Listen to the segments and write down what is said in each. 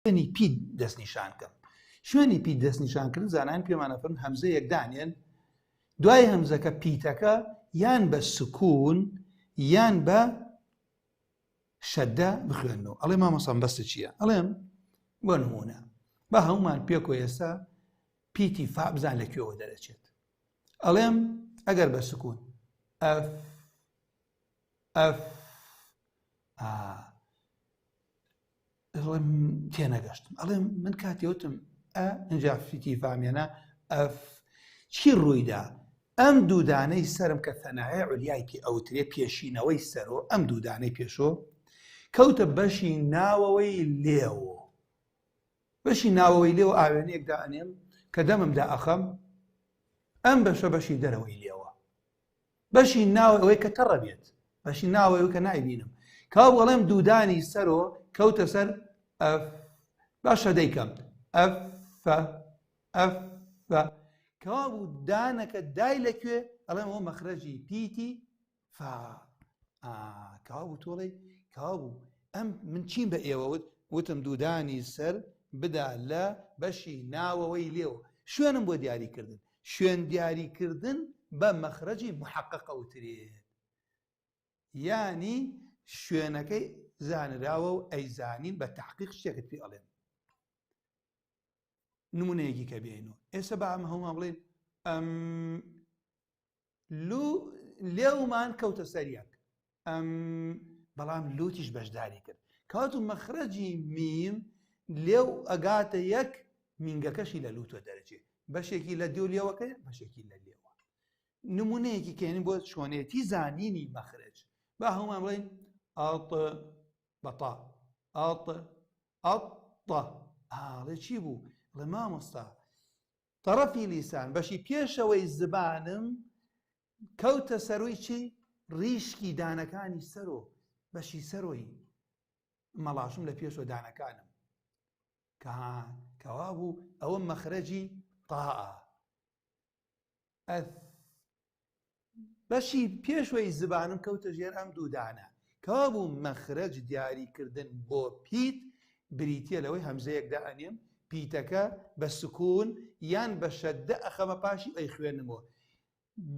شوێنی پیت دەستنیشان کەم. شوێنی پیت دەستنیشانکردن زانایان پێمان ئەفەرموون هەمزەیەک دانێن دوای هەمزەکە پیتەکە یان بە سکوون یان بە شەدە بخوێنەوە. ئەڵێ مامۆستا مەبەستت چییە؟ ئەڵێم بۆ نموونە با هەمومان پێکۆ ئێستا پیتی فا بزان لە کوێوە دەرەچێت. ئەڵێم ئەگەر بە سکوون ئەف ئەف ئا ئەڵێم تێنەگەشتم ئەڵێم من کاتی وتم ئە ئینجا فیتی فامێنە ئەف چی ڕوویدا ئەم دوودانەی سەرم کە ثەنایە عولیای پێ ئەوترێ پێشینەوەی سەرۆ ئەم دوودانەی پێشۆ کەوتە بەشی ناوەوەی لێوە بەشی ناوەوەی لێوە ئاوێنەیەک دائەنێم کە دەمم دائەخەم ئەم بەشە بەشی دەرەوەی لێوە بەشی ناوە ئەوەی کە تەڕە بێت بەشی ناوەوەی کە نایبینم کاو بەڵێم دوودانی سەرۆ کەوتە سەر ئەف باشە دەیکەم ئەف ئەف کەوابوو دانەکە دای لەکوێ ئەڵێم ئەوە مەخرەجی پیتی فا کەوابوو تۆڵەی کەوابوو ئەم من چیم بە ئێوە وت وتم دوودانی سەر بدا لە بەشی ناوەوەی لێوە شوێنم بۆ دیاریکردن شوێن دیاریکردن بە مەخرەجی محەقەق ئەوترێت یانی شوێنەکەی زانراوە و ئەیزانین بە تحقیق شتێکت پێ ئەڵێن نمونەیەکی کە بێنەوە ئێستا بە ئەمە هەمومان بڵێن ئەم لو لێومان کەوتە سەر یەک ئەم بەڵام لوتیش بەشداری کرد کات و مەخرەجی میم لێو ئەگاتە یەک مینگەکەشی لە لوتوە دەرەچێ بەشێکی لە دیو لێوەکەی بەشێکی لە لێوە نمونەیەکی کێنین بۆ چۆنێتی زانینی مەخرج با هەمومان بڵێن ئاڵ بەتا ئاڵ ئەڵ ئاڵێ چی بوو ڵێ مامۆستا تەڕەفی لیسان، بەشی پێشەوەی زبانم کەوتە سەروی چی؟ ڕیشکی دانەکانی سەرۆ، بەشی سەرۆی مەڵاشم لە پێشەوە دانەکانم کە کەوابوو ئەوە مەخرەجی تاء ئەث بەشی پێشوەی زبانم کەوتە ژێر ئەم دوودانە کەوابوو مەخرەج دیاریکردن بۆ پیت بریتیە لەوەی هەمزەیەک دائەنێم پیتەکە بە سکون یان بە شەدە ئەخەمە پاشی ئەیخوێنمەوە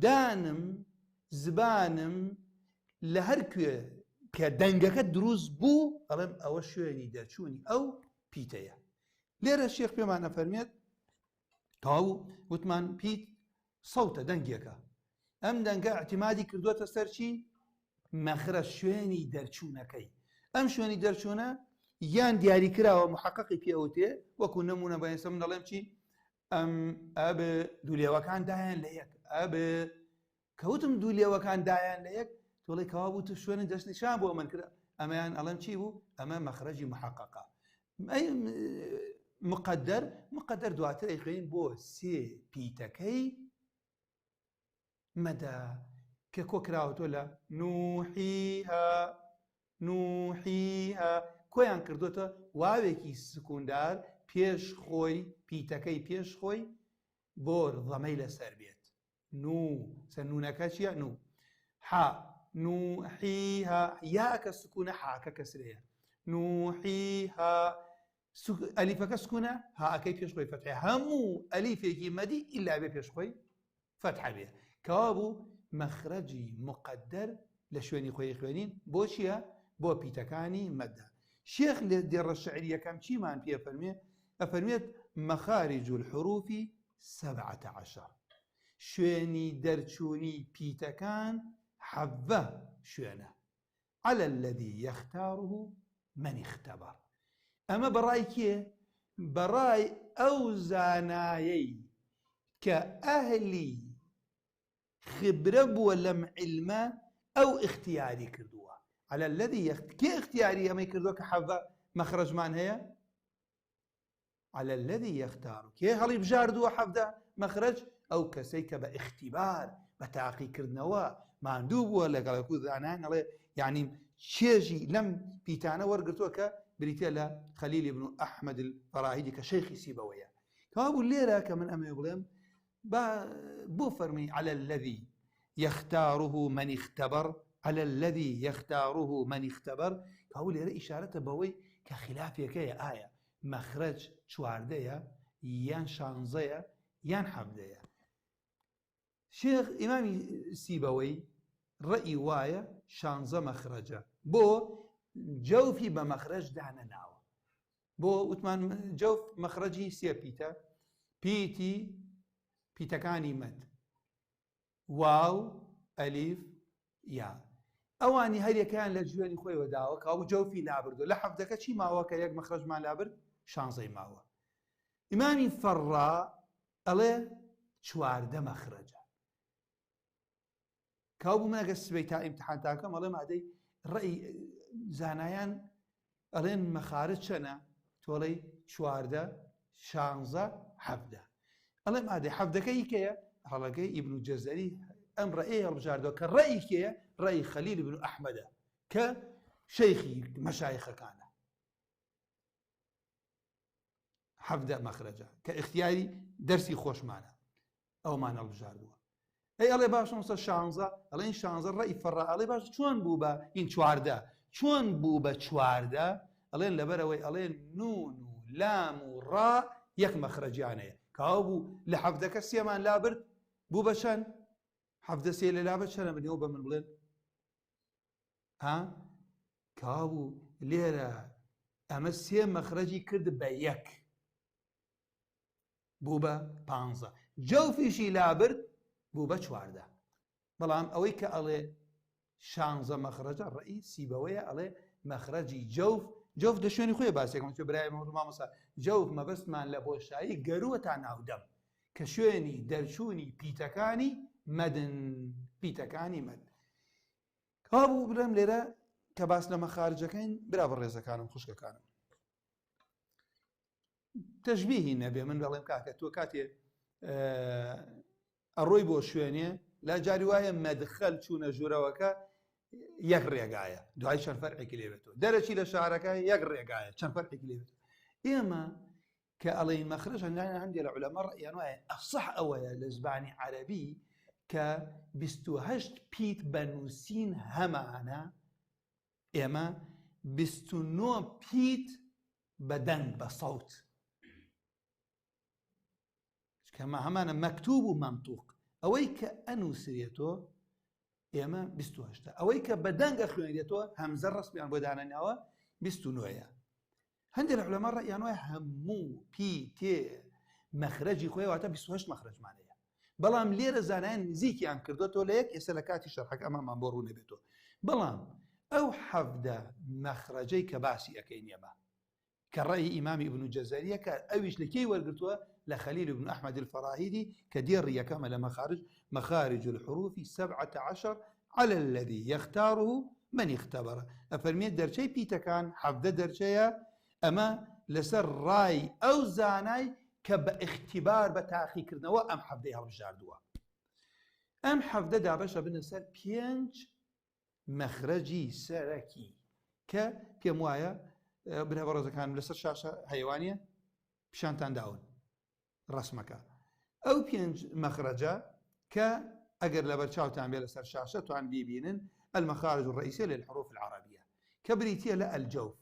دانم زبانم لە هەر کوێ کە دەنگەکە دروست بوو ئەڵێم ئەوە شوێنی دەرچوونی ئەو پیتەیە لێرە شێخ پێمان ئەفەرمێت تەواو وتمان پیت سەوتە دەنگێکە ئەم دەنگە اعتمادی کردووەتە سەر چی مەخرە شوێنی دەرچوونەکەی ئەم شوێنی دەرچوونە یان دیاری کراوە محققی پێوتێ وەکو نمونە بە ئێستا من دەڵێم چی ئەم ئەب دوو لێوەکان دایان لە یەک ئەب کەوتم دوو لێوەکان دایان لە یەک تۆڵی کەوا بوو تو شوێنە دەستنیشان بۆ من کرا ئەمەیان ئەڵێم چی بوو ئەمە مەخرەجی محققە مقدر مقدر دواتر ئەیخوێنین بۆ سێ پیتەکەی مەدە کە کۆکراوەتەوە لە نوحیها نوحیها کۆیان کردوتە واوێکی سکوندار پێش خۆی پیتەکەی پێش خۆی بۆر ضەمەی لەسەر بێت نو سە نونەکە چییە نو حا نوحیها یاکە سکونە حاکە کەسرەیە نوحیها ئەلیفەکە سکونە هاکەی پێش خۆی فەتحە هەموو ئەلیفێکی مەدی ئیلا بێ پێش خۆی فەتحە بێ کەوابوو مەخرەجی مقدر لە شوێنی خۆی خوێنین بۆ چییە بۆ پیتەکانی مەدە شێخ لە دێڕە شعریەکەم چیمان پێ فەرمێ ئەفەرمێت مەخارج الحروف سبعة عشر شوێنی دەرچوونی پیتەکان حەڤە شوێنە على الذي يختاره من اختبر ئەمە بەڕای کێ؟ بەڕای ئەو زانایەی کە ئەهلی خبرە بووە لەم عیلمە ئەو ئیختیاری کردووە على الذي يخت کێ ئیختیاری ئەمەی کردووە کە حەڤە مەخرەجمان هەیە على الذي يختار کێ هەڵی بژاردووە حەڤدە مەخرەج ئەو کەسەی کە بە ئیختیبار بە تاقیکردنەوە ماندوو بووە لەگەڵ کو زانایان ئەڵێ یعنی چێژی لەم پیتانە وەرگرتووە کە بریتە لە خەلیل ابن ئەحمەد الفراهیدی کە شەیخی سیبەوەیە کەوابوو لێرە کە من ئەمەوێ بڵێم با بۆ فەرمی على الذي يختاره من اختبر على الذي يختاره من اختبر کەوابوو لێرە ئیشارەتە بەوەی کە خلافێکەیە ئایا. مەخرەج چواردەیە یان شانزەیە یان حەڤدەیە. شێخ ئیمامی سیبەوەی ڕەئی وایە شانزە مەخرەجە بۆ جەوفی بە مەخرەج دانەناوە بۆ وتمان جەوف مەخرەجی سێ پیتە پیتی پیتەکانی مەد واو ئەلیف یا ئەوانی هەریەکەیان لە جوێنی خۆیەوە داوە کاو جەوفی لابردو لە حەفتەکە چی ماوە کە یەک مەخرەجمان لابرد شانزەی ماوە ئیمامی فەڕا ئەڵێ 14 مەخرەجە کاو بوو من ئەگەر سبەی تا ئیمتحان تاکەم ئەڵێم ئادەی ڕێی زانایان ئەڵێن مەخارج چەنە تۆڵەی 14 شانزە حەفدە ئەڵێم ئادەی حەفدەکە ئی کێیە هەڵەکەی ئیبن جەزەری ئەم ڕێی هەڵبژاردەوە کە ڕێی کێیە ڕێی خەلیل بن ئەحمەدە کە شەیخی مەشایخەکانە حەفدە مەخرەجە کە ئیختیاری دەرسی خۆشمانە ئەومان هەڵبژاردووە ئەی ئەڵێ باش مامۆستا شانزە ئەڵێن شانزە ڕێی فەڕا ئەڵێ باش چۆن بوو بە این 14 چۆن بوو بە 14 ئەڵێن لەبەرەوەی ئەڵێن نون و لام و ڕا یەک مەخرەجیانەیە کاوە بوو لە حەفدەکە سێمان لابرد بوو بە چەند حەفدە سێ لە لابە چەنە بنەوە بە من بڵێن ها کاوە لێرە ئەمە سێ مەخرەجی کرد بە یەک بوو بە پانزە جەوفیشی لابرد بوو بە 14 بەڵام ئەوەی کە ئەڵێ شانزە مەخرەجە ڕێی سیبەوەیە ئەڵێ مەخرەجی جەوف جەوف دە شوێنی خۆی باسێکم چ برای مامۆستا جەوف مەبەستمان لە بۆشایی گەرووە تا ناودەم کە شوێنی دەرچوونی پیتەکانی مەدن پیتەکانی مەد کابوو برام لێرە کە باس لە مەخارجەکەین برا بەڕێزەکانم خوشکەکانم تەشبیهی نەبێ من دەڵێم کاکە تۆ کاتێ ئەڕۆی بۆ شوێنێ لا جاری وایە مەدخەل چوونە ژوورەوەکە یەک ڕێگایە دوای چەند فەرعێکی لێبێتەوە دەرەچی لە شارەکە یەک ڕێگایە چەند فەرعێکی لێبێت ئێمە کە ئەڵێین مەخرەج هەندان هەندێک لە عولەما ڕەئیان وایە ئەسەح ئەوەیە لە زبانی عەرەبی کە 28 پیت بە نووسین هەمانە ئێمە 29 پیت بە دەنگ بە سەوت کەمە هەمانە مەکتوب و مەمتوق ئەوەی کە ئەنووسرێتەوە ئێمە 28 ئەوەی کە بە دەنگ ئەخوێنرێتەوە هەمزە ڕسمیان بۆ دانەناوە 29ە هەندێک لە علەما ڕەئیان وایە هەموو پیتێ مەخرەجی خۆی واتە 28 مەخرەجمان هەیە بەڵام لێرە زانایان نزیکیان کردوەوە لە یەک ئێستا لە کاتی شەرحەکە ئەمەمان بۆ ڕوون نەبێتەوە بەڵام ئەو حەفدە مەخرەجەی کە باسی ئەەکەین ئێمە کە ڕەئی ئیمامی ئیبن جەزەریە کە ئەویش لە کێی وەرگرتووە لە خەلیل بن ئەحمەد الفراهیدی کە دێڕی یەکەمە لە مەخارج مخارج الحروف 17 على الذي يختاره من اختبر ئەفەرمێت دەرچەی پیتەکان حەڤدە دەرچەیە ئەمە لەسەر ڕای ئەو زانای کە بە اختبار بە تاقیکردنەوە ئەم حەڤدەی هەڵبژاردووە ئەم حەڤدە دابەشە بنە سەر پێنج مەخرەجی سەرەکی کە پێم وایە برا بەڕێزەکانم لەسەر شاشە هەیوانە پیشانتان داون ڕسمەکە ئەو پێنج مەخرەجە کە ئەگەر لەبەر چاوتان بێ لەسەر شاشە توان بیبینن المخارج الرئيسية للحروف العربية کە بریتە لە الجوف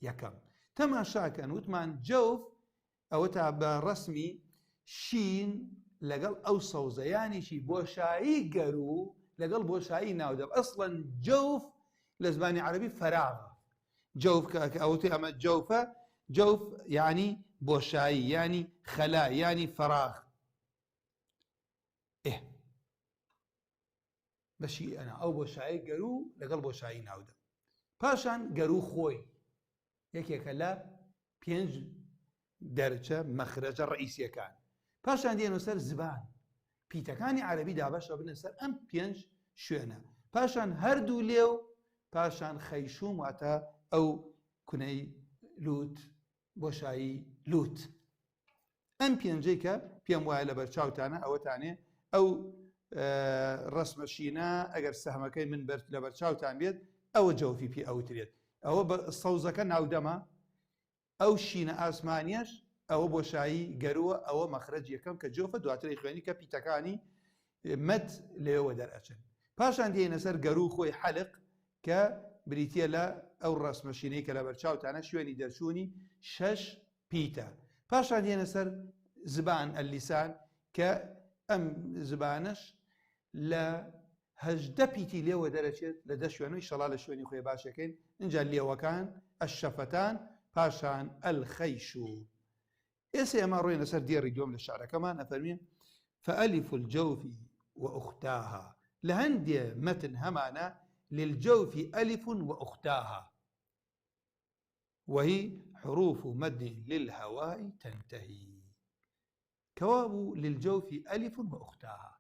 یەکەم تەماشاکەن وتمان جەوف ئەوەتا بە ڕەسمی شین لەگەڵ ئەو سەوزە یانیشی بۆشایی گەروو لەگەڵ بۆشایی ناودەم ئەسڵەن جەوف لە زمانی عەرەبی فەراغە جەوف کە ئەوتێ ئەمە جەوفە جەوف یعنی بۆشایی یعنی خەلا یعنی فەراغ ئێ بەشی ئەنا ئەو بۆشایی گەروو لەگەڵ بۆشایی ناودەم پاشان گەروو خۆی یەکێکە لە پێنج دەرچە مەخرەجە ڕئیسیەکان پاشان دێنە سەر زبان پیتەکانی عەربی دابەشە بنە سەر ئەم پێنج شوێنە پاشان هەردوو لێو پاشان خەیشوم واتە ئەو کونەی لوت بۆشایی لوت ئەم پێنجەی کە پێم وایە لە بەرچاوتانە ئەوەتانێ ئەو ڕسمە شینە ئەگەر سەهمەکەی من بەر لە بەرچاوتان بێت ئەوە جەوفی پێ ئەوترێت ئەوە بە سەوزەکە ناودەمە ئەو شینە ئاسمانیەش ئەوە بۆشایی گەرووە ئەوە مەخرەج یەکەم کە جۆفە دواتری خوێنی کە پیتەکانی مەد لێوە دەرئەچن پاشان دێنە سەر گەروو خۆی حەلق کە بریتە لە ئەو ڕسمەشینەی کە لە بەرچاوتانە شوێنی دەرچوونی شەش. پیتە. پاشان دێنە سەر زبان، اللسان، کە ئەم زبانەش لە 18 پیتی لێوە دەرەچێت لە دە شوێن و ئیشەڵا لە شوێنی خۆی باشەکەین. ئینجا لێوەکان، الشفتان، پاشان الخیشوم. ئێستا ئێمە ڕۆینە سەر دێڕی دووەم لە شعرەکەمان ئەفەرمێ فألف الجوف وأختاها لە هەندێ مەتن هەمانە للجوف ألف وأختاها وهي حروف مد للهواء تنتهي کەوابوو للجوف ألف وأختاها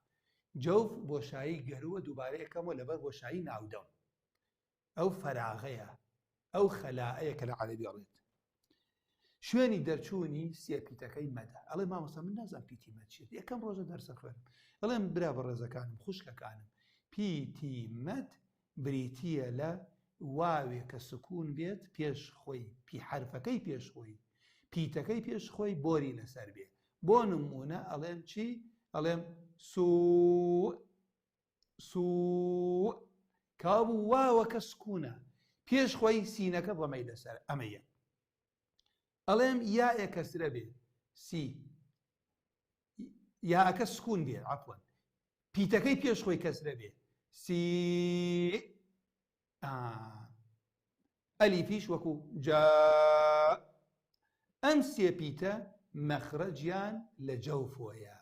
جوف بۆشایی گەرووە دووبارە یەکەمەوە لەبەر بۆشایی ناودەم ئەو فەراغەیە، ئەو خەلائەیە کە لە عەرەبی ئەڵێت شوێنی دەرچوونی سێ پیتەکەی مەدە. ئەڵێ مامۆستا من نازانم پیتی مەد چیە، یەکەم ڕۆژە دەرسە خوێنم. ئەڵێم برا بەڕێزەکانم، خوشکەکانم، پیتی مەد بریتییە لە واوێ کە سکوون بێت پێش خۆی، پی حەرفەکەی پێش خۆی، پیتەکەی پێش خۆی بۆری لەسەر بێ. بۆ نموونە ئەڵێم چی؟ ئەڵێم سوو سوو کابوو واوەکە سکوونە پێش خۆی سینەکە ضەمەی لەسەر ئەمە یەک ئەڵێم یائێ کەسرە بێ سی یاکە سکوون بێ عەفوەن پیتەکەی پێش خۆی کەسرە بێ سی ئەلیفیش وەکو جا ئەم سێ پیتە مەخرەجیان لە جەوفۆیە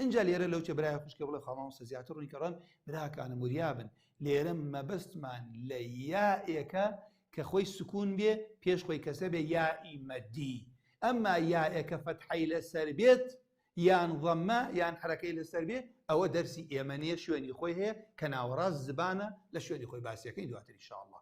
ئینجا لێرە لەو چێ برای خوشکە بڵێ خوا مامۆستا زیاتر ڕوونی کەڕەن براکانم وریابن لێرە مەبەستمان لە یائێکە کە خۆی سکوون بێ پێش خۆی کەسە بێ یائی مەدی ئەمما یائێکە فەتحەی لەسەر بێت یان ضەمە یان حەرەکەی لەسەر بێ ئەوە دەرسی ئێمە نییە شوێنی خۆی هەیە کە ناوەڕاست زبانە لە شوێنی خۆی باسیەکەین دواتر ان شاء الله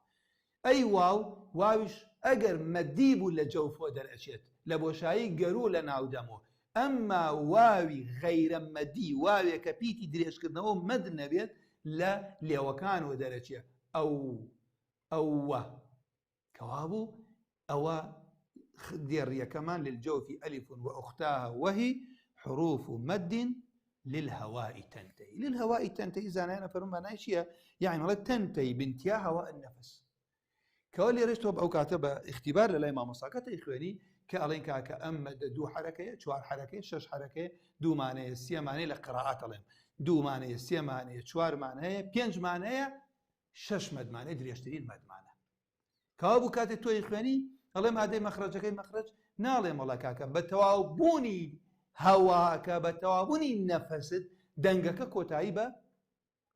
ئەی واو واویش ئەگەر مەدی بوو لە جەوفۆ دەرئەچێت لە بۆشایی گەروو لە ناو دەمۆ ئەمما واوی غەیرە مەدی واوێ کە پیتی درێژکردنەوە مەد نەبێت لە لێوەکانەوە دەرەچێ ئەو ئەوە کەوابوو ئەوە دێڕیەکەمان للجوف ألف وأختاها وهي حروف مد للهواء تنتهي للهواء تنتهي زانایان فەرموون مانای چییە یعنی ئەڵێ تنتهي بانتهاء هواء النفس کەوا لێرەش تۆ ئەو کاتە بە اختیبار لە لای مامۆساکە تەیخوێنی کە ئەڵێن کاکە ئەم مەدە دوو حرەکەیە چوار حرەکەیە شەش حرەکەیە دوومانەیە سێمانەیە لە قراءات ئەڵێم دوومانەیە سێمانەیە چوارمانەیە پێنجمانەیە شەش مەدمانەیە درێژترین مەدمانە کەوابوو کاتێ تۆی خوێنی ئەڵێم ئادەی مەخرەجەکەی مەخرەج ناڵێم وەڵا کاکە بە تەواوبوونی هەواکە بە تەواوبوونی نەفەست دەنگەکە کۆتایی بە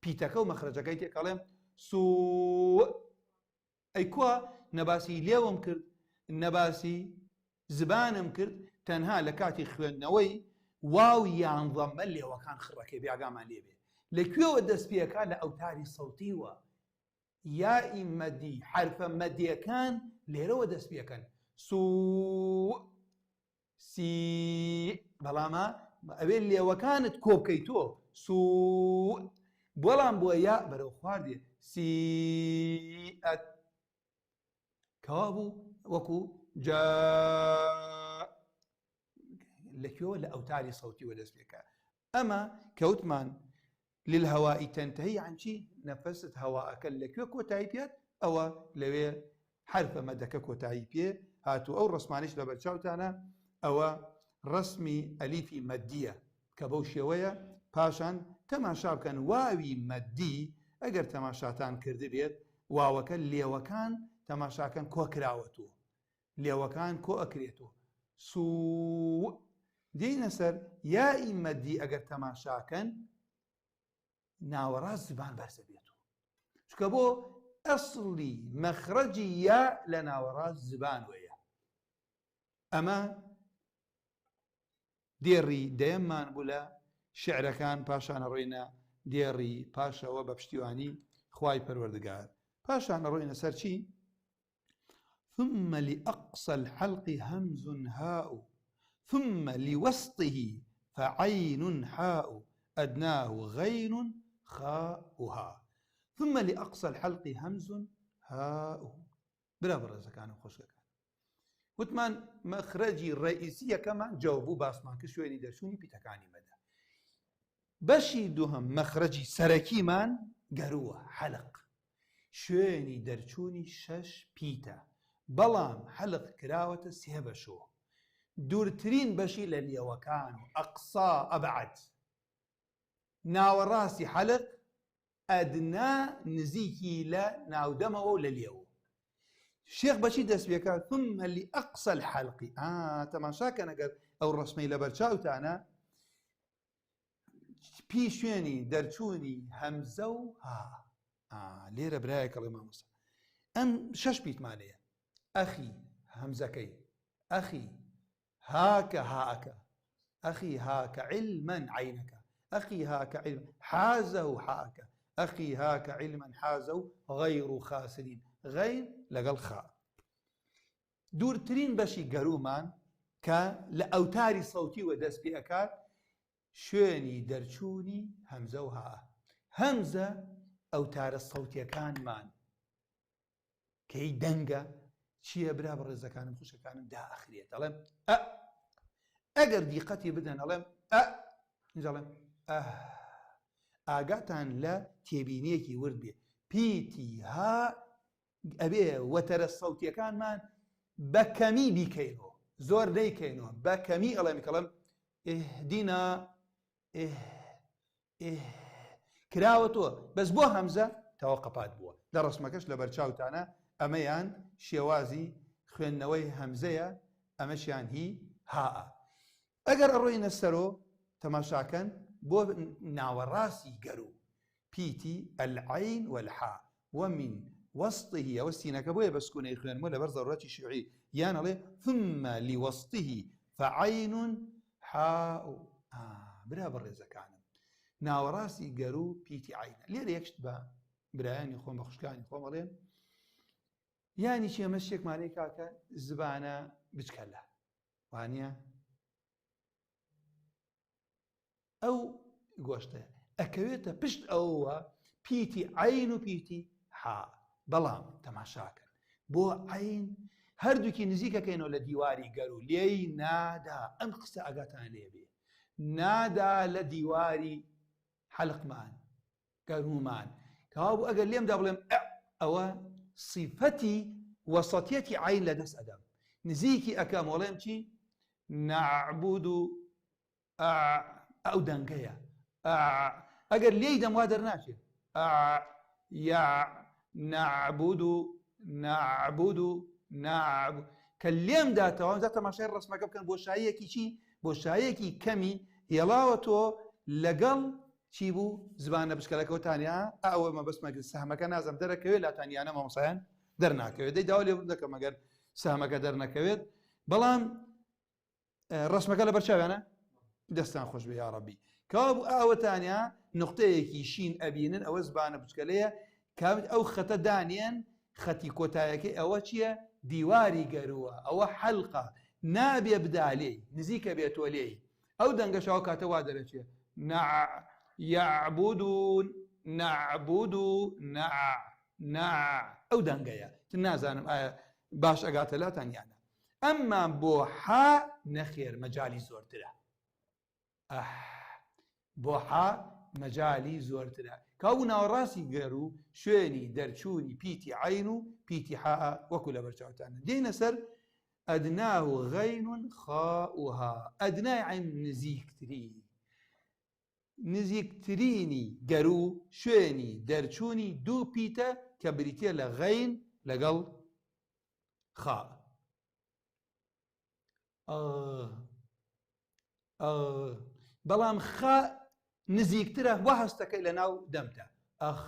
پیتەکە و مەخرەجەکەی تێکەڵێم سوو ئەی کوا نەباسی لێوم کرد نەباسی زبانم کرد تەنها لە کاتی خوێندنەوەی واو یان ضەمە لێوەکان خڕەکەی بێگامان لێبێ لە کوێوە دەست پێکا لە ئەوتاری سەوتیوە یائی مەدی، حەرفە مەدیەکان لێرەوە دەست پێکەن، سوو، سی، بەڵام ئەوێ لێوەکانت کۆ بکەیتۆ، سوو، بەڵام بۆ یا بەرەو خوار دێ، سی، ئەت، کەوابوو وەکو جا لە کوێوە لە ئەوتاری سەوتیوە دەست پێکە ئەمە کەوتمان للهواء تنتهی یان چی نەفەست هەواکە لە کوێ کۆتایی پێات ئەوە لەوێ حرفە مەدەکە کۆتایی پێ هاتوو ئەو ڕسمانیش لە بەرچاوتانە ئەوە ڕسمی ئەلیفی مەدیە کە بەو شێوەیە پاشان تەماشا بکەن واوی مەدی ئەگەر تەماشاتان کردبێت واوەکە لێوەکان تەماشاکەن کۆکراوەتەوە لێوەکان کۆ ئەکرێتۆ سوو دێینە سەر یائی مەدی ئەگەر تەماشاکەن ناوەڕاست زبان بەرزە بێت چکە بۆ ئەسڵی مەخرەجی یا لە ناوەڕاست زبان وەیە ئەمە دێڕی دەیەممان بوو لە شعرەکان پاشان ڕۆینە دێڕی پاشەوە بە پشتیوانی خوای پەروەردگار پاشان ڕۆینە سەر چی ثم لأقصى الحلق همز هاء ثم لوسطه فعين حاء أدناه غين خاؤها ثم لأقصى الحلق همز هاء برا بەڕێزەکانم خۆشەکان وتمان مەخرەجی ڕئیسیەکەمان جەوبوو باسمان کرد شوێنی دەرچوونی پیتەکانی مەدە بەشی دووهەم مەخرەجی سەرەکیمان گەرووە، حەلق، شوێنی دەرچوونی شەش پیتە، بەڵام حەلق کراوەتە سێ بەشۆ. دوورترین بەشی لە لێوەکان و ئەقسا ئەبعد ناوەڕاستی حەلق ئەدنا نزیکی لە ناودەمەوە و لە لێوە شێخ بەچی دەست پێکات ثم لأقصى الحلق ئا تەماشاکەن ئەگەر ئەو ڕەسمەی لەبەرچاوتانە پی شوێنی دەرچوونی هەمزە و ها لێرە برایەک ئەڵێ مامۆستا ئەم شەش پیتمانەیە ئەخی هەمزەکەی ئەخی هاکە هاکە ئەخی هاکە علما عینەکە ئەخی هاکە علم حازە و حاکە ئەخی هاکە علما حازە و غەیر و خاسرین غەیر لەگەڵ خا دوورترین بەشی گەروومان کە لە ئەوتاری سەوتیوە دەست پێ ئەکات شوێنی دەرچوونی هەمزە و ها هەمزە ئەوتارە سەوتیەکانمان کەی دەنگە چییە برا بەڕێزەکانم خوشەکانم داخرێت ئەڵێم ئە ئەگەر دیقەتی بدەن ئەڵێم ئە ئەڵێم ئە ئاگاتان لە تێبینیەکی ورد بێ پیتی ها ئەبێ وەتەرە سەوتیەکانمان بە کەمی بیکەینەوە زۆر نەیکەینەوە بە کەمی ئەڵێم کەڵم اهدنا ئه ئه کراوە تۆ بەس بۆ هەمزە تەوە قەپات بووە لە ڕسمەکەش لە بەرچاوتانە ئەمەیان شێوازی خوێندنەوەی هەمزەیە ئەمەشیان هی هاە ئەگەر ئەڕۆینە سەرۆ تەماشاکەن بۆ ناوەڕاستی گەروو پیتی العین والحاء ومن وسطه ئەوە سینەکە بۆیە بە سکونەی خوێنمەوە لەبەر زەرورەتی شیعی یان ئەڵێ ثم لوسطه فعین حاء برا بەڕێزەکانم ناوەڕاستی گەروو پیتی عینە لێرە یەک شت بە برایانی خۆم بە خوشکانی خۆم ئەڵێم یانی چی ئەمە شتێکمانەی کاکە زبانە بچکەلە وانە ئەو گۆشتە ئەکەوێتە پشت ئەوەوە پیتی عین و پیتی حا بەڵام تەماشاکەن بۆ عین هەردووکی نزیکەکەینەوە لە دیواری گەرو لێی نادا ئەم قسە ئاگاتان لێبێ نادا لە دیواری حەلقمان گەرومان کەوابوو ئەگەر لێمدا بڵێم ئەوە سیفەتی وەسەتیەتی عین لە دەست ئەدەم نزیکی ئەکەم وەڵێم چی نعبد ئەو دەنگەیە ئەگەر لێی دەم وا دەرناچێت یا نعبد نعبد نعب کە لێم داتەوە جا تەماشای ڕسمەکە بکەن بۆ شایەکی چی بۆ شایەکی کەمی هێڵاوە تۆ لەگەڵ چی بوو زبانە بچکەلەکەوتانیا ئەوە مەبەستمە سەهمەکە نازم دەرەکەوێت لاتانیانە مامۆسایان دەرناکەوێت دەی داوا لێ دەکەم مەگەر سەهمەکە دەرنەکەوێت بەڵام ڕسمەکە لە بەرچاویانە دەستان خۆش بێ یاڕەبی کەوابوو ئاوەتانیا نقطەیەکی شین ئەبینن ئەوە زبانە بچکەلەیە کامت ئەو خەتە دانێن خەتی کۆتایەکەی ئەوە چییە دیواری گەرووە ئەوە حەلقە نابێ بدا لێی نزیکە بێتۆ لێی ئەو دەنگەش ئەو کاتە وا دەرەچێ نع یعبدون نعبد نع نع ئەو دەنگەیە تر نازانم ئایا باش ئەگاتە لاتان یانە ئەمما بۆ حا نەخێر مەجالی زۆرترە ئەح بۆ حا مەجالی زۆرترە کاو ناوەڕاستی گەر و شوێنی دەرچوونی پیتی عین و پیتی حا وەکو لە بەرچاوتانە دێنە سەر ئەدناه غین خاؤها ئەدنای عین نزیکترین نزیکترینی گەروو شوێنی دەرچوونی دوو پیتە کە بریتە لە غین لەگەڵ خا بەڵام خا نزیکترە وا هەستەکەی لە ناو دەمتە ئەخ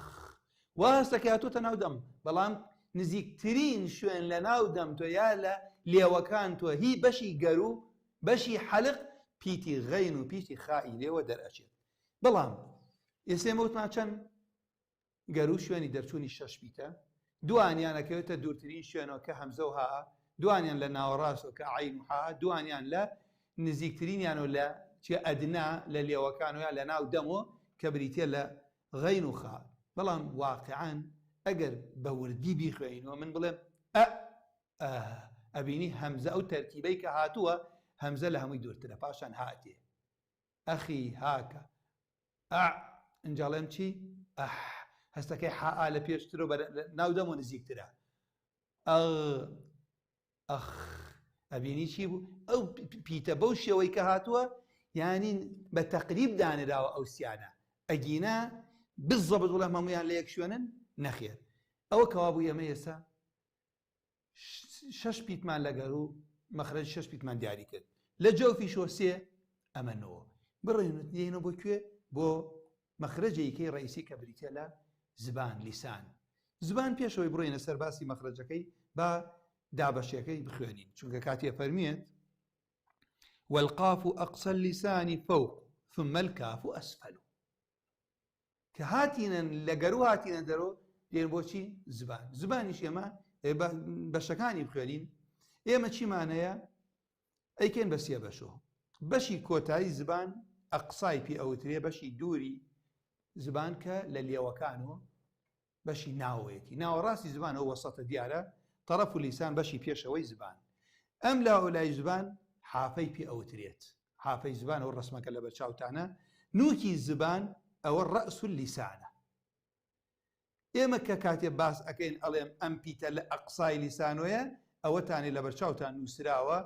وا هەستەکەی هاتۆتە ناو دەم بەڵام نزیکترین شوێن لە ناو دەم تۆ یا لە لێوەکان تۆ هی بەشی گەرو بەشی حەلق پیتی غین و پیتی خائی لێوە دەرئەچێت بەڵام ئێسێ مەوتمان چەند گەروو شوێنی دەرچوونی شەش پیتە، دووانیان ئەکەوێتە دوورترین شوێنەوە کە هەمزە و هاء، دووانیان لە ناوەڕاستەوە کە عەین و حاء، دووانیان لە نزیکترینیانەوە لە چیە ئەدنا لە لێوەکانەوە یا لە ناو دەمەوە کە بریتیە لە غەین و خاء. بەڵام واقعەن ئەگەر بە وردی بیخوێنینەوە من بڵێم ئە ئە ئەبینی هەمزە ئەو تەرتیبەی کە هاتووە هەمزە لە هەمووی دوورترە پاشان هاء دێ. ئەخی هاکە ئەع ئینجا ڵێم چی ئەح هەستەکەی حا لە پێشتر و ناو دەم و نزیکترە ئەغ ئەخ. ئەبینی چی بوو ئەو پیتە بەو شێوەی کە هاتووە یانی بە تەقریب دانراوە ئەو سیانە ئەگینا بزەبت وڵام هەمویان لە یەک شوێنن نەخێر ئەوە کەوا بوو ئێمە ئێستا شەش پیتمان لەگەر و مەخرەج شەش پیتمان دیاری کرد لە جەوفی شۆسێ ئەمە نۆ بڕێن دێنەوە بۆ کوێ بۆ مەخرەجێکی ڕئیسی کە بریتە لە زبان لیسان زبان پێشەوەی بڕۆینە سەر باسی مەخرەجەکەی با دابەشەکەی بخوێنین چونکە کاتێ فەرمیێت والقاف أقصى اللسان فوق ثم الكاف أسفل کە هاتینە لە گەرو هاتینە دەرۆ دێن بۆچی زبان زبانیش ئێمە بەشەکانی بخوێنین ئێمە چیمانەیە ئەیکەین بە سێ بەشەوە بەشی کۆتایی زبان ئەقسای پێ ئەوترێ بەشی دووری زبان کە لە لێوەکانەوە بەشی ناوەیەتی ناوەڕاستی زبان ئەو وەسەتە دیارە تەڕەف و لیسان بەشی پێشەوەی زبان ئەم لا و لای زبان حافەی پێ ئەوترێت حافەی زبان ئەو ڕسمەکە لە بەرچاوتانە نوکی زبان ئەوە ڕەس و لیسانە ئێمە کە کاتێ باس ئەکەین ئەڵێم ئەم پیتە لە ئەقسای لیسانۆیە ئەوەتانی لەبەرچاوتان نووسراوە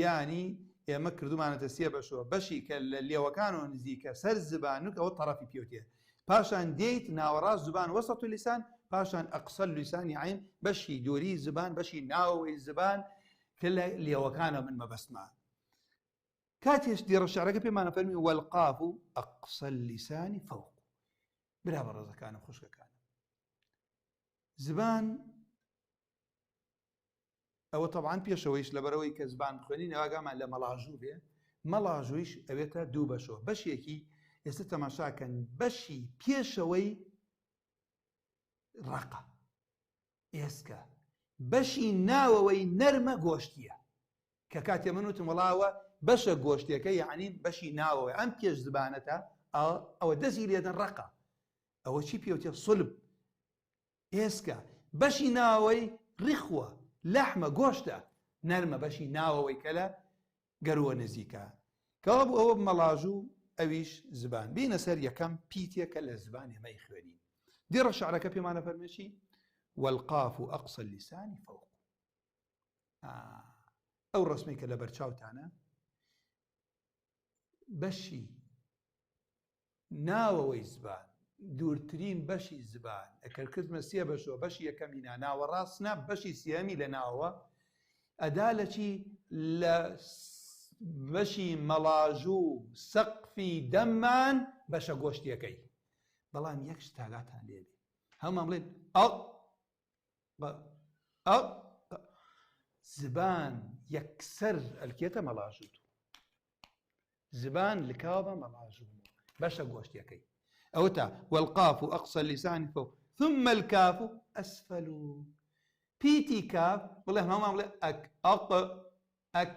یانی ئێمە کردومانەتە سێ بەشەوە بەشی کە لە لێوەکانەوە نزیکە سەر زبانوک ئەوە تەڕەفی پێوتێ پاشان دێیت ناوەڕاست زبان وسط اللسان پاشان اقصى اللسان عین بەشی دووری زبان بەشی ناوەوەی زبان کە لە لێوەکانە من مەبەستمە کاتێش دێڕە شعرەکە پێمانە فەرمی والقاف اقصى اللسان فوق برا بەڕێزەکانم خوشکەکانم زبان ئەوە تەبعەن پێشەوەیش لەبەرئەوەی کە زبان بخوێنین ئاگامان لە مەڵاژوو بێ مەڵاژوویش ئەوێتە دوو بەشەوە بەشێکی ئێستا تەماشاکەن بەشی پێشەوەی ڕەقە ئێسکە بەشی ناوەوەی نەرمە گۆشتیە کە کاتێ من وتم وڵاوە بەشە گۆشتەکە یعنی بەشی ناوەوەی ئەم پێش زبانەتە ئەوە دەستی لێدەن ڕەقە ئەوە چی پێوتێ صلب ئێسکە، بەشی ناوەوەی ڕیخوە، لەحمە، گۆشتە، نەرمە بەشی ناوەوەی کە لە گەرووە نزیکە. کەوابوو ئەوە مەڵاژوو ئەویش زبان. بێینە سەر یەکەم پیتێ کە لە زبان ئێمە ئەیخوێنین. دێڕە شعرەکە پێمان ئەفەرموێ چی؟ والقاف اقصی اللسان فوق. ئەو ڕەسمەی کە لەبەر چاوتانە بەشی ناوەوەی زبان، دوورترین بەشی زبان، ئەکەر کردمە سێ بەشەوە، بەشی یەکەمی نا، ناوەڕاست نا، بەشی سێیەمی لە ناوەوە، ئەدا لە چی؟ لە بەشی مەڵاژوو و سەقفی دەممان بەشە گۆشتیەکەی. بەڵام یەک شت ئاگاتان لێ بێ، هەموومان بڵێن ئەق، ئەق، زبان یەکسەر ئەلکێتە مەڵاژوو. زبان لکاوە بە مەڵاژوو بەشە گۆشتیەکەی ئەوتا والقاف أقصى اللسان فوق ثم الكاف أسفل پیتی کاف بڵێ هەمان بڵێ ئەک ئەق ئەک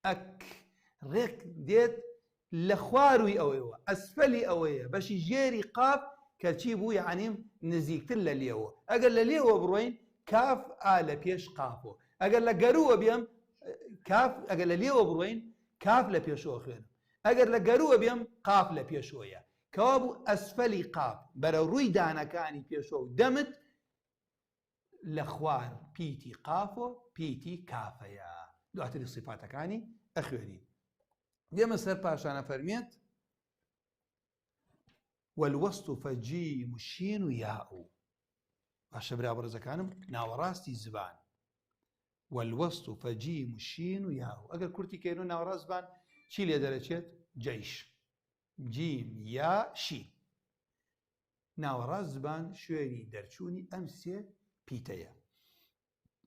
ئەک ڕێک دێت لە خواروی ئەوەیەوە ئەسفەلی ئەوەیە بەشی ژێری قاف کەچی بوو یعنیم نزیکتر لە لێوە ئەگەر لە لێوە بڕۆین کاف ئا لە پێش قافۆ ئەگەر لە گەرووە بێم کاف ئەگەر لە لێوە بڕۆین کاف لە پێشەوە خوێنم ئەگەر لە گەرووە بێم قاف لە پێشەوەیە کەوابوو ئەسفەلی قاف بەرە ڕووی دانەکانی پێشەوە و دەمت لە خوار پیتی قاف و پیتی کافەیە دواتری سیفاتەکانی ئەخوێنین دێمە سەر پاشانە فەرمێت والوسط فجیم الشین و یاء باشە برا بەڕێزەکانم ناوەڕاستی زبان والوسط فجیم الشین و یاء ئەگەر کورتی کەین و ناوەڕاست زبان چی لێ دەرەچێت جەیش جیم یا شین ناوەڕاست زبان شوێنی دەرچوونی ئەم سێ پیتەیە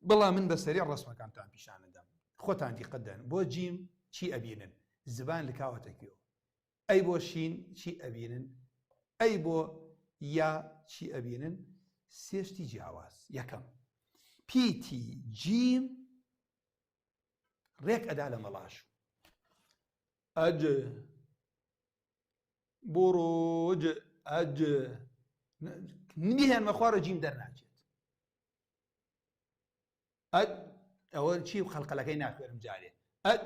بەڵام من بە سەری ڕسمەکانتان پیشانەدەم خۆتان دیقەت دەن بۆ جیم چی ئەبینن زبان لکاوەتە کوێ ئەی بۆ شین چی ئەبینن؟ ئەی بۆ یا چی ئەبینن؟ سێ شتی جیاواز. یەکەم، پیتی جیم ڕێک ئەدا لە مەڵاشوو. ئەج بۆڕۆج ئەج نبیهێنمە خوارە جیم دەرناچێت. ئەد ئەوە چی خەڵقەلەکەی ناخوێنم جارێ ئەد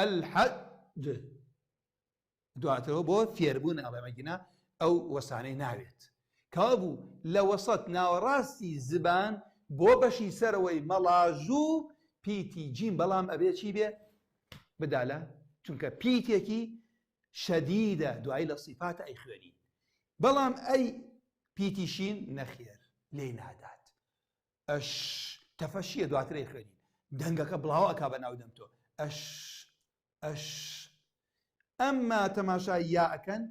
الحج دواترەوە بۆ فێربوون ئەڵێمەگینا ئەو وەسانەی ناوێت کەوابوو لە وەسەت ناوەڕاستی زبان بۆ بەشی سەرەوەی مەڵاژوو. پیتی جیم بەڵام ئەبێ چی بێ بدا لە چونکە پیتێکی شەدیدە دوایی لە سیفاتە ئەیخوێنین بەڵام ئەی پیتی شین نەخێر لێی نادات ئەش تەفەشیە دواتر ئەیخوێنین دەنگەکە بڵاو ئەکا بە ناو دەم تۆ ئەش ئەش ئەمما تەماشای یا ئەکەن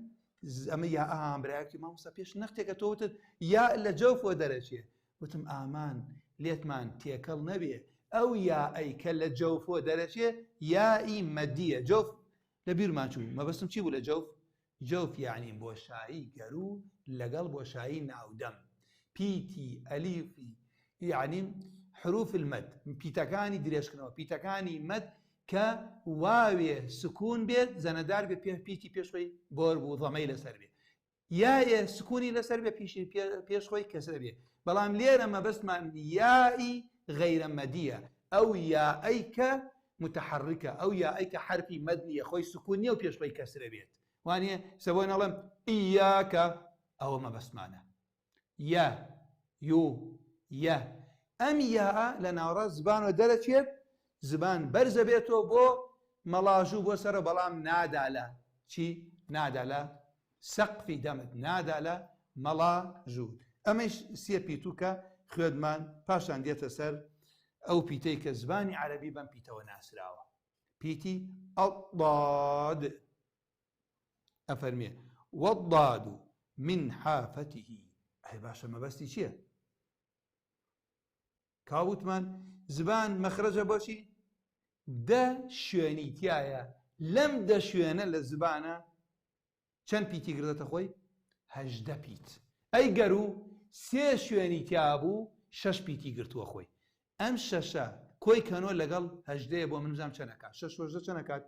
ئەمە یا ئەها برایەکی مامۆستا پێش نەختێکە تۆ وتت یا لە جەوفەوە دەرەچێ وتم ئامان لێتمان تێکەڵ نەبێ ئەو یا ئەی کە لە جەوفەوە دەرەچێ یائی مەدیە جەوف لە بیرمان چوو مەبەستم چی بوو لە جەوف جەوف یعنی بۆشایی گەروو لەگەڵ بۆشایی ناودەم پیتی ئەلیفی یعنی حروف المد پیتەکانی درێژکردنەوە پیتەکانی مەد کە واوێ سکون بێت زەنەدار بێ پێ پیتی پێش خۆی بۆر بوو ضەمەی لەسەر بێ یاێ سکونی لەسەر بێ پیشی پێش خۆی کەسرە بێ بەڵام لێرە مەبەستمان یائی غەیرە مەدیە ئەو یائەی کە متحرکە ئەو یائەی کە حرفی مەد نییە خۆی سکون نییە و پێش خۆی کەسرە بێت وانە سەبۆ نەڵێم ئیاکە ئەوە مەبەستمانە یە یو یە ئەم یاء لە ناوەڕاست زبانەوە دەرەچێت زبان بەرزە بێتەوە بۆ مەڵاژوو بۆ سەرە بەڵام نادا لە چی نادا لە سەقفی دەمت نادا لە مەڵاژوو ئەمەش سێ پیتوکە خوێندمان پاشان دێتە سەر ئەو پیتەی کە زبانی عەرەبی بەم پیتەوە ناسراوە پیتی الضاد ئەفەرمێ والضاد من حافته ئەی باشە مەبەستی چییە؟ کاوتمان زبان مەخرەجە بۆچی دە شوێنی تایە لەم دە شوێنە لە زبانە چەند پیتی گرتە خۆی هەژدە پیت ئەی گەرو سێ شوێنی تیابوو شەش پیتی گرتووە خۆی ئەم شەشە کۆی کەنۆ لەگەڵ هەژدەیە بۆ من بزانم چەنەکات شەش هەژدە چەنەکات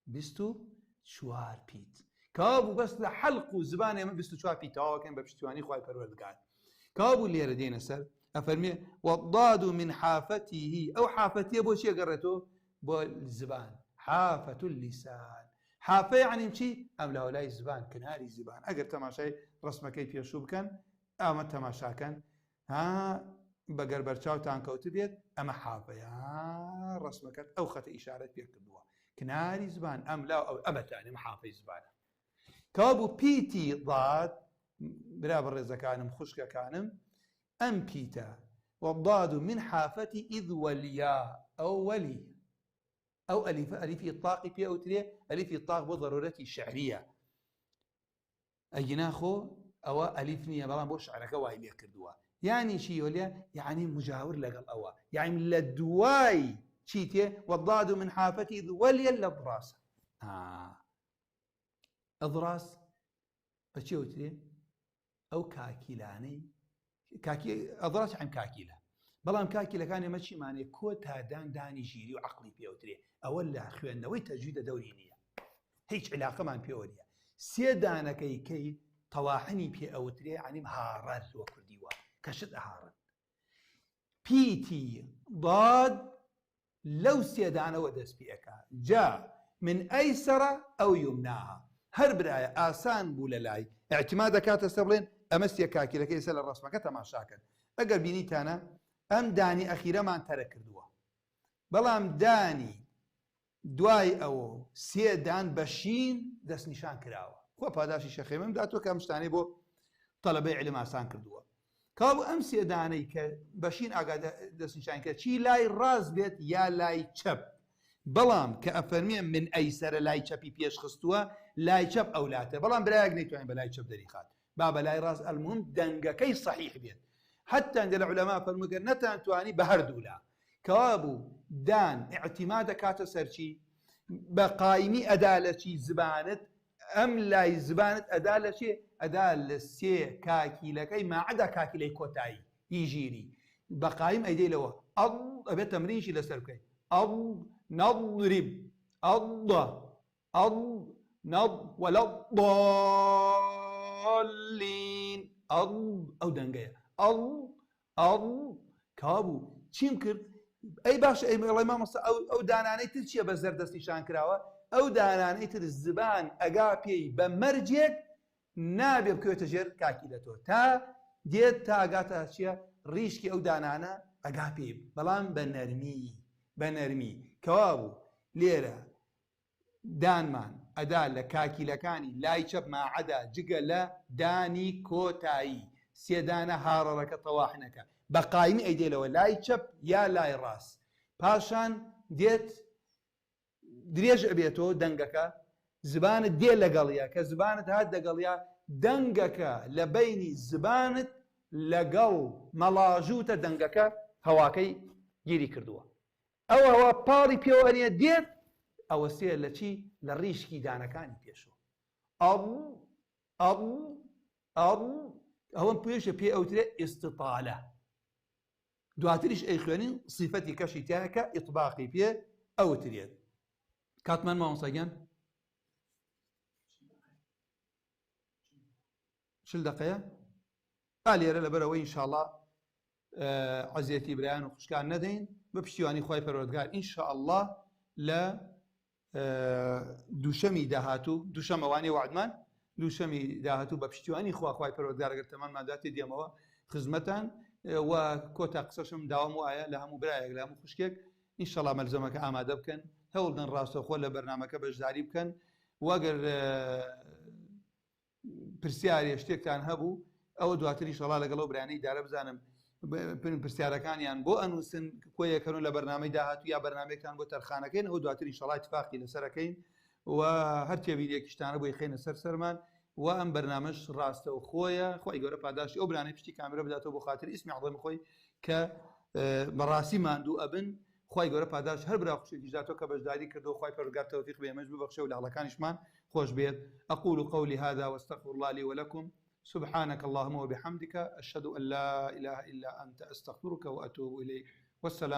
24 پیت کەوابوو بەس لە حەلق و زبان ئێمە 24 پیت تەواوەکەین بە پشتیوانی خوای پەروەردگار کەوابوو لێرە دێنە سەر ئەفەرمێ والضاد من حافته ئەو حافتیە بۆ چیە گەڕێتەوە بۆ زبان حافة اللسان حافە یعنی چی ئەم لاولای زبان کناری زبان ئەگەر تەماشای ڕسمەکەی پێشوو بکەن ئەمە تەماشاکەن ها بەگەر بەرچاوتان کەوتبێت ئەمە حافەیە ڕسمەکەت ئەو خەتە ئیشارەت پێ کردووە کناری زبان ئەم لا ئەو ئەمەتان ئەمە حافەی زبانە کەوابوو پیتی ضاد برا بەڕێزەکانم خوشکەکانم ئەم پیتە والضاد من حافة إذ والياء ئەو وەلی ئەو ئەلیفە ئەلیفی ئیطلاقی پێ ئەوترێ ئەلیفی ئیطلاق بۆ ضرورەتی شعریە ئەگینا خۆ ئەوە ئەلیف نییە بەڵام بۆ شعرەکە وای لێ کردووە یانی چی یۆلیا یعنی مجاور لەگەڵ ئەوە یعنی لە دوای چی تێ والضاد من حافتی وەلیە لە ضراسە ئەضراس بە چێ وترێ ئەو کاکیلانەی کاکی ئەضراس عیم کاکیلە بەڵام کاکیلەکان ئێمە چیمانێ کۆ تادان دانی ژیری و عقلی پێوترێ ئەوە لە خوێندنەوەی تەجویدە دەوری نییە هیچ علاقەمان پێوە نییە سێ دانەکەی کەی تەواحنی پێ ئەوترێ عنیم هاڕەر وە کوردی وە کەشت ئەهاڕن پیتی ضاد لەو سێ دانەوە دەست پێ ئەکا جا من ئەیسەرە ئەو یومناها هەر برایە ئاسان بوو لە لای اعتماد دەکاتە سەر بڵێن ئەمە سێ کاکیلەکە ئێستا لە ڕەسمەکە تەماشاکەن ئەگەر بینیتانە ئەم دانی ئەخیرەمان تەرە کردووە بەڵام دانی دوای ئەوە سێ دان بە شین دەستنیشان کراوە خوا پاداشی شەخێمم داتوە کە ئەم شتانەی بۆ تەلەبەی علم ئاسان کردووە کەوابوو ئەم سێ دانەی کە بەشین ئاگا دەستنیشان کرد چی لای ڕاست بێت یا لای چەپ بەڵام کە ئەفەرمێ من ئەیسەرە لای چەپی پێش خستووە لای چەپ ئەولاتە بەڵام برایەک نەیتوانین بە لای چەپ دەریخات با بە لای ڕاست ئەلمهم دەنگەکەی صحیح بێت حتی لە علەما فەرمووگە نەتانتوانی بە هەردوولا کەوابوو دان اعتماد دەکاتە سەرچی بە قایمی ئەدا لە چی زبانت ئەم لای زبانت ئەدا لە چێ؟ ئەدا لە سێ کاکیلەکەی ماعەدا کاکیلەی کۆتایی ی ژیری بە قایم ئەیدەی لەوە ئەڵ ئەبێت تەمرینشی لەسەر بکەی ئەڵ نەضرب ئەڵ ئەڵ نەض وەلە ضالین ئەڵ ئەو دەنگەیە ئەڵ ئەڵ کەوابوو چیم کرد ئەی باشە ئەی ئەڵێ مامۆستا ئەو ئەو دانانەی تر چییە بە زەرد دەستنیشان کراوە ئەو دانانەی تر زبان ئەگا پێی بە مەرجێک نابێ بکەوێتە ژێر کاکی لە تۆ تا دێت تا ئەگاتە چییە ڕیشکی ئەو دانانە ئەگا پێی بەڵام بە نەرمی. بە نەرمی کەوابوو لێرە دانمان ئەدا لە کاکیلەکانی لای چەپ ماعەدا جگە لە دانی کۆتایی سێدانە هاڕەرەکە تەواحنەکە بە قایمی ئەیدێلەوە لای چەپ یا لای ڕاست پاشان دێت درێژ ئەبێتەوە دەنگەکە زبانت دێ لەگەڵیا کە زبانت هات دەگەڵیا دەنگەکە لە بەینی زبانت لەگەڵ مەڵاژووتە دەنگەکە هەواکەی گیری کردووە ئەو هەوا پاڵی پێوە ئەنێ دێت ئەوەسێ لە چی لە ڕیشکی دانەکانی پێشەوە ئەو ئەو ئەو ئەوەم پێشە پێ ئەوترێ ئیستیتالە دواتریش ئەیخوێنین سیفەتی کەشی تایە کە ئیطباقی پێ ئەوترێت کاتمان مامۆستا گیان چل دقەیە ئا لێرە لەبەرەوەی ئینشاءاللە عەزێتی برایان و خوشکان نەدەین بە پشتیوانی خوای پەروەردگار ئینشاءاللە لە دووشەمی داهاتوو دووشەمە وانەی وعدمان دووشەمی داهاتوو بە پشتیوانی خوا خوای پەروەردگار ئەگەر تەمەنمان داتێ دێمەوە خزمەتان و کۆتا قسەشم داوام وایە لە هەموو برایەک لە هەموو خوشکێک ئینشەڵا مەلزەمەکە ئامادە بکەن هەوڵدەن ڕاستەوخۆ لە بەرنامەکە بەشداری بکەن وەگەر پرسیارێ شتێکتان هەبوو ئەوە دواتر ئیشەڵا لەگەڵ ئەو برایانەی ئیدارە بزانم پرسیارەکانیان بۆ ئەنووسن کۆیەکەن و لە بەرنامەی داهاتوو یا بەرنامەیەکتان بۆ تەرخانەکەین ئەو دواتر ئیشەڵا اتفاقی لەسەرەکەین و هەر تێبینێکیشتانە بۆی خەینە سەر سەرمان و ئەم بەرنامەش ڕاستە و خۆیە خۆی گەورە پاداشتی ئەو برانەی پشتی کامێرە بداتەوە بۆ خاتری ئیسمی عەزەمی خۆی کە بەڕاستی ماندوو ئەبن خوای گەورە پاداشت هەر برا خوشکێکیش داتەوە کە بەشداری کردووە خوای پەروەردگار تەوفیق بە ئێمەش ببەخشێ و لە هەڵەکانیشمان خۆش بێت اقول قولي هذا واستغفر الله لي ولكم سبحانك اللهم وبحمدك اشهد ان لا اله الا انت استغفرك واتوب اليك والسلام.